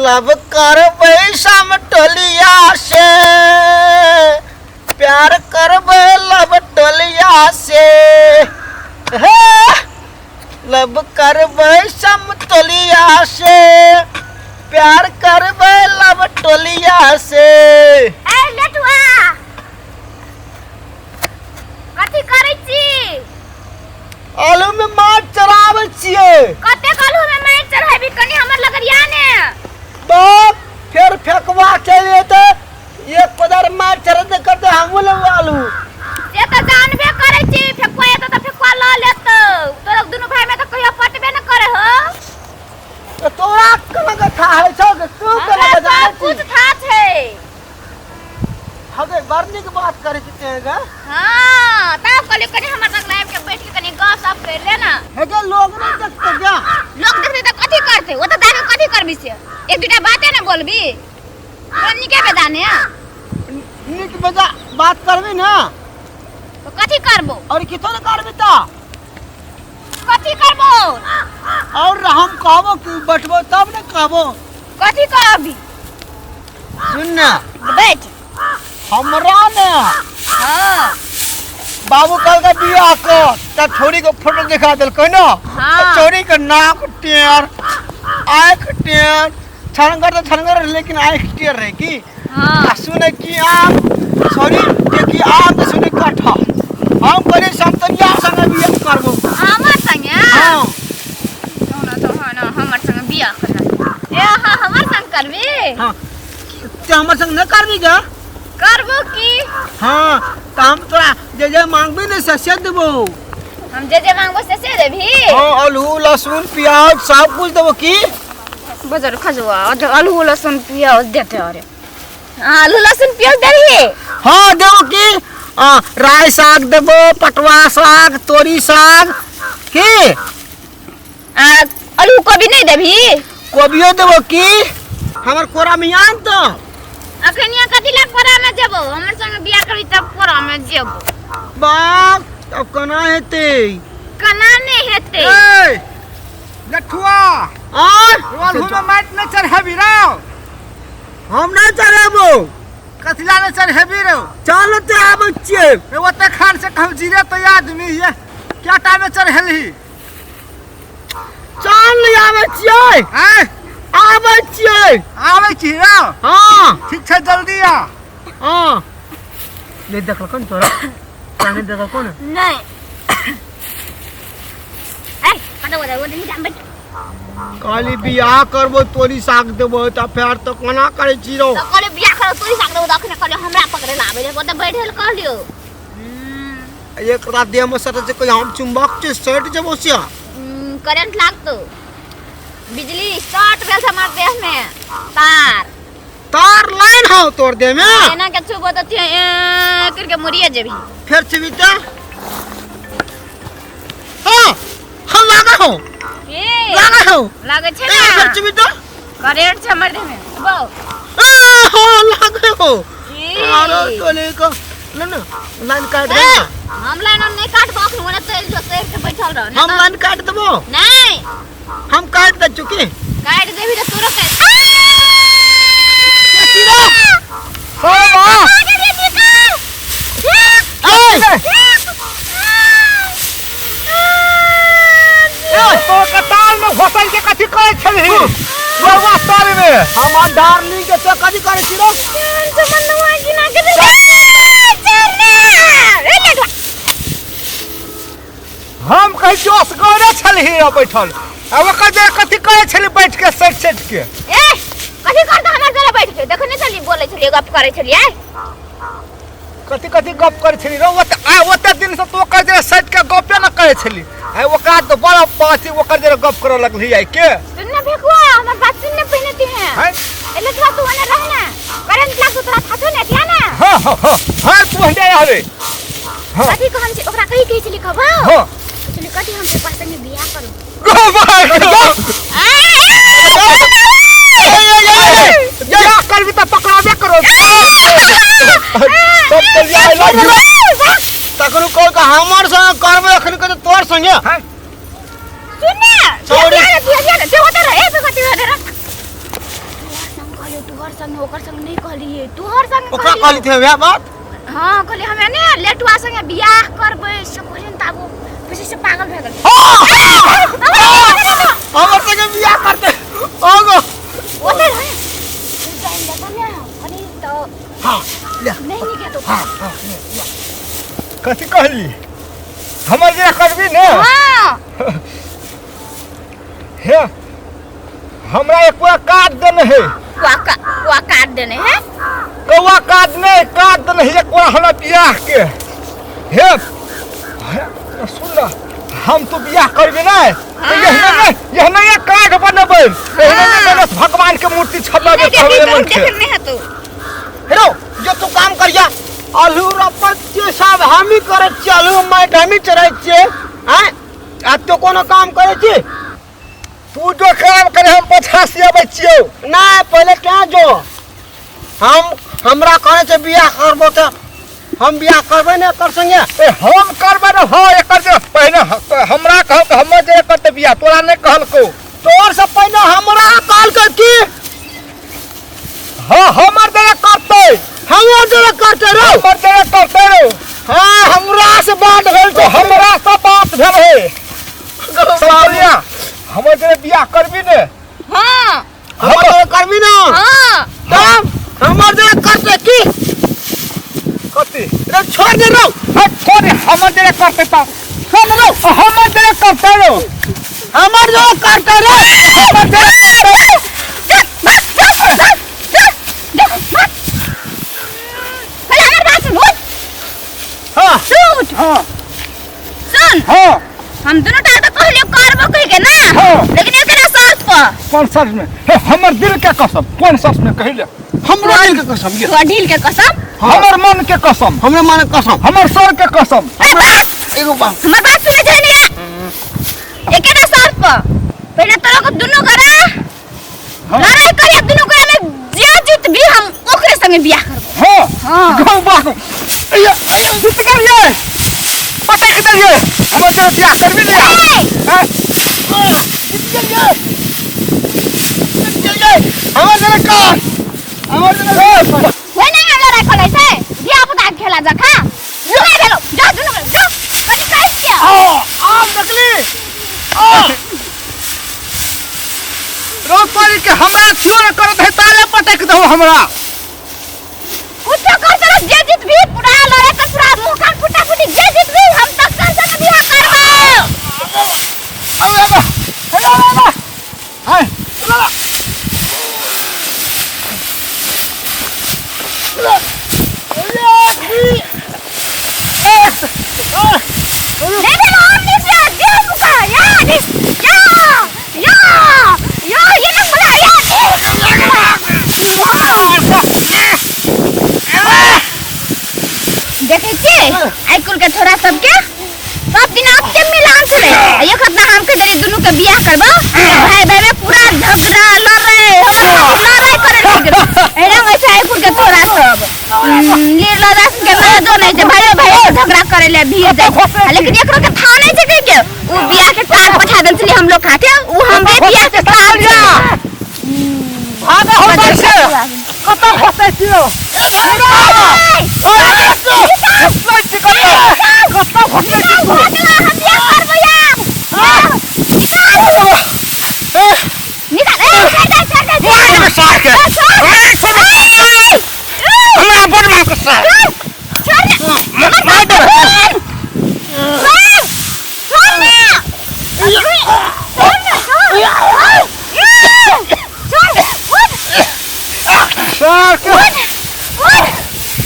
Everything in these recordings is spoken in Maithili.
लब करबै समटोलिया से, प्यार करबै लब टोलिया से, हे लब करबै समतोलिया से, प्यार करबै लब टोलिया से। ए लटुआ, कथी करै छी? आलू में माछ चढ़ाबै छियै। कतेक आलू में माटि चढ़ाबी? कनी हमर लगरिया ने। बाप, फेर फेकवा चलि जेतै। एक पदार माछ चढ़ेतै करतै, हमहूँ लेबै आलू। से तऽ जानबे करै छी, फेकुआ एतौ तऽ फेकुआ लऽ लेतौ। तोरा दुनू भाई में तऽ कहियो पटबे न करे हो। तऽ तोरा केना के था होइ छौ गे? तू केना हमरा के जानै सब छी? कुछ था छै। हगे, बड़ नीक बात करै छी तें गे। हाँ, तब कहलियो कनी हमर लग आबि के बैठ के कनी गप सप कर ले ना। हेगे, लोग नहीं देखते क्या? लोग देखते तऽ कथी करते? ओ तऽ जाके कथी करबी से? एक दूटा बाते ने बोलबी, तोरा नीके बेदाने। नीक बेजा बात करबी ना। तो कथी करबो? और कितो ने करबी तऽ? कथी करबो? और हम कहबो कि बैठबो तब ने कहबो। कथी कहबी? सुन ना। बैठ। हमरा ने बाबू कल का बियाह कर त छोरी के फोटो दिखा देलकै ना। छोरी के नाक टेढ़, आँख टेढ़, छनगर तो छनगर रहे, लेकिन आँख टेढ़ रहे की। आ सुने की आम छोरी के की आम तो सुने कटहल। हम कहलियै समतनिया संगे बियाह करबो। हमर संगे? हाँ। तो ना हमर संगे बियाह करना? ए हाँ, हमर संग करबी? हाँ, ते हमर संग नहीं करबी गा? करबो की। हाँ, तो हम तोरा जे जे मांगबी ने से से देबो। हम जे जे मांगबो से से देबी? हाँ, आलू लहसुन प्याज सब कुछ देबो की। बजर खजुआ आलू लहसुन प्याज देते। अरे, आलू लहसुन प्याज देबी? हाँ, देबो की। राय साग देबो, पटवा साग, तोरी साग की। आ आलू कोबी नहीं देबी? कोबियो देबो की। हमर कोरा में आन तो। अखन यहाँ कथी लग कोरा में जेबो? हमर संग बियाह करबी तब कोरा में जेबो। बाप, तब केना हेतै? केना नहीं हेतै? ए लठुआ, और आलू में माटि नहीं चढ़ेबी रौ? हम नहीं चढ़ेबो। कथिला नहीं चढ़ेबी रौ? चल ते आबै छियै। रे, ओते खान से कहू जीरे तो आदमी ये क्या टाइम में चढ़ेलही? चल नहीं आबै छियै। आँय? आबै छियै। आबै छी रौ? हाँ। ठीक छै, जल्दी आ। हाँ, नहीं देखलको ने तोरा, नहीं देखलको ने? नहीं। ए कतौ बजा ओ दिन बैठ। कहली बियाह करबो तोरी साग देबो, तऽ फेर तऽ कोना करै छी रौ? तऽ कहलियो बियाह करब तोरी साग देबो, तऽ अखने कहलियो हमरा पकड़े ला आबै रे, ओतऽ बैठल कहलियो। एक रात देह में सटै छै कोई, हम चुंबक छै, सटि जेबो से। करंट लागतो, बिजली शॉर्ट भेल छै हमर देह में तार। तार लाइन हौ तोर देह में? एना के छुबो तऽ ए करके मरिए जेबही। फेर छुबी तऽ हाँ हाँ, लागे हौ। की? लागे हौ। लागे छै ए, ना। फेर छुबी तऽ करेंट छै हमर देह में, छुबो। ए, हाँ, लागे हौ। की? अरे टोले को ले ना, लाइन काट दे ए, ना। हम लाइन नहीं काटबो अखन, ओने चलि जो, सड़ि के बैठल रह। हम लाइन काट देबो। नहीं। हम काट दे चुकी। काट देबी तऽ तोरो काट। तो कतार में घोसल के कथी करै छलही बौआ तर में? हमर डार्लिंग के तो कथी करै छी रो? हम कहै छी असगरे छलही रो बैठल, आ ओकर जे कथी करै छली बैठ के सटि सटि के? ए, कथी करता हमर जरा बैठ के? देखने छली, बोलै छली, गप करै छली। ए, कथी कथी गप करै छली रो? ओते आ ओते दिन से तो ओकर जे सटि के गपे न करै छली, आ ओकरा तो बड़ा पाची ओकर जे गप करऽ लगली आई के। सुन ना भेकुआ, हमर बात सुन ने पहिने ते हैं। हैं? ए लटवा, तू ओने रह ना, करंट लागतो तोरा, थाछो ने दिया ना। हाँ हाँ हाँ हाँ, तू हटे आवे। हाँ। कथी कहम छै ओकरा? कही कहै छली कहबो? हाँ। छली कथी, हम ते पास संगे बियाह करू। गो भाई, बियाह करबी तऽ पकड़ाबे करो सब तो I love you. तखन कह के हमर संगे करबै, अखन कहै तोर संगे। हैं? सुन ना। Sorry. दिया दिया दिया जे होता रहे, ए कथी होता रहे? संग ओकर संग नहीं कहलिए तोहर संग ओकरा कहली थे वएह बात। हाँ कहलिए हमे ने लेटुआ संगे बियाह करबै से कहलिए त आब खुशी से पागल भए गेल। हमर संगे बियाह करते ओगो ओते रहे तू जाइन लेता ने कनी तो हां ले नहीं निके तो। हां हां कथी कहली हमर जे करबी ने? हां हे हमरा एक काट देने है। कुआ काट देने है? कौआ काट नहीं, काट देने है एक हमरा बियाह के। हे सुन ना, हम तो बियाह करबे नहीं तो यह नहीं काट बनेबै, एहने नहीं भगवान के मूर्ति छपाबे करबे मन के नहीं है तो। हेलो जो तू काम करिया आलू रोपै छियै सब हमही करै छियै, आलू माटि हमही चढ़ै छियै, आँय आ तो कोनो काम करै छी? तू जो काम करे हम पछा से अबै छियौ। नहीं पहले क्या जो हम हमरा कहै छै बियाह करबो तऽ हम बियाह करबै ने एकर संगे। ए हम करबै ने। हाँ एकर जे पहिने हमरा कहलकै हमर जे करतै बियाह, तोरा नहि कहलकौ। तोर से पहिने हमरा कहलकै की? हाँ हमर जे करतै, हमर जे करतै रौ, हमर जे करतै रौ। हाँ हमरा से बात भेल छै, हमरा से बात भेल है। समझलिया हमर जे बियाह करबी ने? हाँ हमर जे करबी ने? हाँ तब हमर जे करतै की? कथी रे छोड़ दे रौ। हट छोड़, हमर जे करतै त छोड़ रौ, हमर जे करतै रौ, हमर जे करतै रौ, हमर जे करतै। हां हां सुन हां हम दोनों टा तो कहलियो करबो कहि के ना, हाँ। लेकिन एकरा शर्त पर। कौन शर्त में? हे हमर दिल के कसम। कौन शर्त में कहिले? हमरो दिल के कसम, तोरा दिल के कसम, हमर मन के कसम, हमरे मन के कसम, हमर सर के कसम। एगो बात हमर बात सुनै छै ने, एकरा शर्त पर पहिले तोरा को दोनों करा लड़ाई करिया, दोनों करा में जे जीत भी हम ओकरे संगे बियाह करबो। हां हां गौ बाको ये जीत गेलियै, पटक देलियै। हमर जे बियाह करबी ने? जीत गेलियै, जीत गेलियै। हमर जरे कर, हमर जरे ओइ नै लड़ाई करै छै धिया पुता के खेला जखा नहीं भेलो। जा दुनू जा कनी कहै छियै। आ आम देखली आ रोज पानी के हमरा छियो न करत है, तारे पटक दहो हमरा। कुछो कर तोरा जे जीत भी पूरा लड़ाई कर पूरा मुंह कान फुटा फुटी जे जीत भी हम तक कर संगे बियाह करबो। अब अब हे अब अब हाय नहीं भेलो हम नहीं बियाह दे मुका या या या या ये ना बोला या। देखै छियै आइ कुल के छोरा सबके सब दिन आपके मिलान छलै, एक हफ्ता हम के देली दुनू के बियाह करबो, भाई भाई में पूरा झगड़ा लड़ाई लड़ाई करे लग गेल। एना होइ छै आइ कुल के छोरा सब लीर लड़ा के लाजो नहीं छै, भाई भाई झगड़ा करे ले भीड़ जाय, लेकिन एकरो के था नहीं छै के उ बियाह के कार्ड पठा देल छली हम लोग हाथे, उ हमरे बियाह के कार्ड भागा हो से कत फसै छियो? घुसलै छी कत कत घुसलै छी? सार के हमरा बड़ मार के सार मार दे। सार के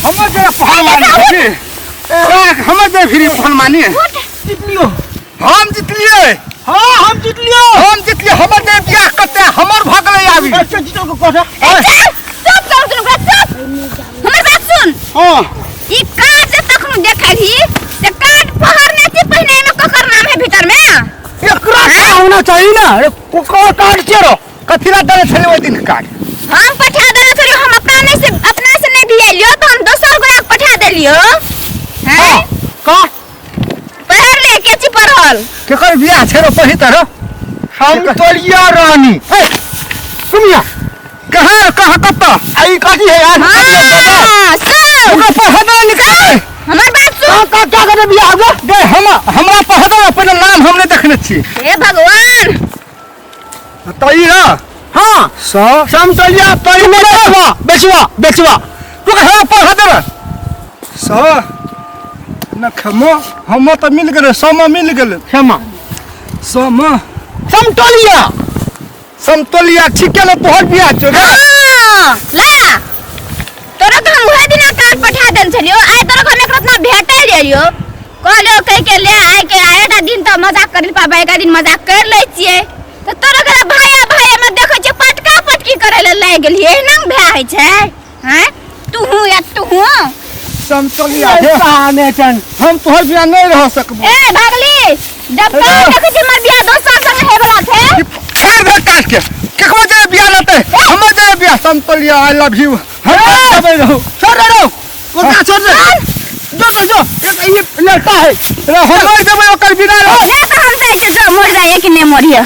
हमर जे पहलवानी छी सार, हमर जे फिर पहलवानी जीतलियो। हम जीतलियै। हाँ हम जीतलियो, हम जीतलियै। हमर जे बियाह करते हमर भऽ गेलै आबी। अच्छा जीतल को कोठा। हमर बात सुन। हां ई कार्ड जे तखनो देखबही से कार्ड पहरने छी पहिने, एमे ककर नाम है भीतर में? एकरा का होना चाहिए ना। अरे कोकर कार्ड छियै रो? कथी ला देने छलै ओहि दिन कार्ड? हम पठा देने छलियो, हम अपना नहीं से अपना से नहीं दिएलियो तो हम दोसर गोरा के पठा देलियो। हैं का पढ़ ले के छी पढ़ल केकर बियाह छै रो? पही तर हम तोलिया रानी। ए सुनिया, कहाँ कहाँ कत आई कथी है यार? हाँ, सुन ओकरा पढ़ा निकाल। हमर बात सुन। का क्या करे बियाह होगा? गे हम हमरा पढ़ा अपन नाम हमने देखने छी। हे भगवान। त ई ना। हाँ। सौ समतोलिया परी में बेचवा बेचवा बेचवा। तू कहाँ पढ़ा दे सौ न खमो हम तो मिल गेलै, सौ मिल गेलै। क्षमा। सौ समतोलिया। समतोलिया ठीक है, तोहर बियाह छौ गे। हाँ, ला तोरा तो हम उहे दिना कार्ड पठा देल छलियो, आइ तोरा हम एक रत्ना भेटै रहियो, कहलियो कहि के ले आइ के आइ एकटा दिन तऽ मजाक करि पाबा, एक दिन मजाक कर लै छियै तऽ तोरा के भाया भाया में देखै छियै पटका पटकी करै ले लागि गेलियै, एहना भए होइ छै हैं तूहू या तूहू। समतोलिया हे। कहाने चन। हम तोहर बियाह नहीं रह सकबो। ए भागली जब तक देखै छियै हमर बियाह दोसर संग हे बला छै। फेर भेल काट के केकरो जे बियाह लेतै हमर जे बियाह। समतोलिया I love you. हम जेबै रहू। छोड़ दे रो, कुत्ता छोड़ दे। जो जो जो ये लड़का है। हमर जेबै ओकर बिना। ले तऽ हम जाइ छियै, जो मरि जाइए कि नहि मरिए।